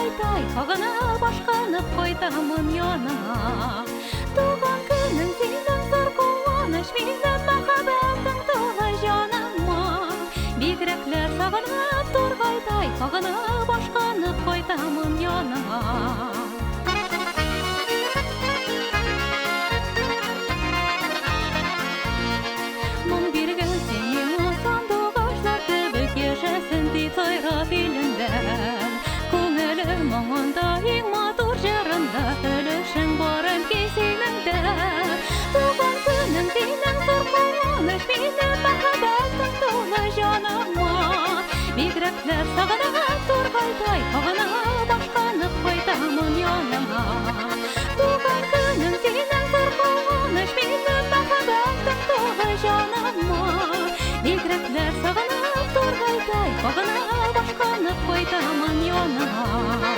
Тургайдай сагынып, ашкынып кайтамын яныңа. Туган көнең синең зур куаныч, минем мәхәббәтең тулы җаныма. Бигрәкләр сагынып, тургайдай сагынып, ашкынып кайтамын яныңа. Моң биргән сиңа сандугачлар кебек яшәсен дип сайрап илендә. Күңелем моңында, иң матур җырында өлешең бар, әнкәй, синең дә. Туган көнең синең зур куаныч, минем мәхәббәтең тулы җаныма. Бигрәкләр сагынып, тургайдай сагынып, ашкынып кайтамын яныңа. Туган көнең синең зур куаныч, минем мәхәббәтең тулы җаныма. Бигрәкләр сагынып, тургайдай сагынып, ашкынып кайтамын яныңа.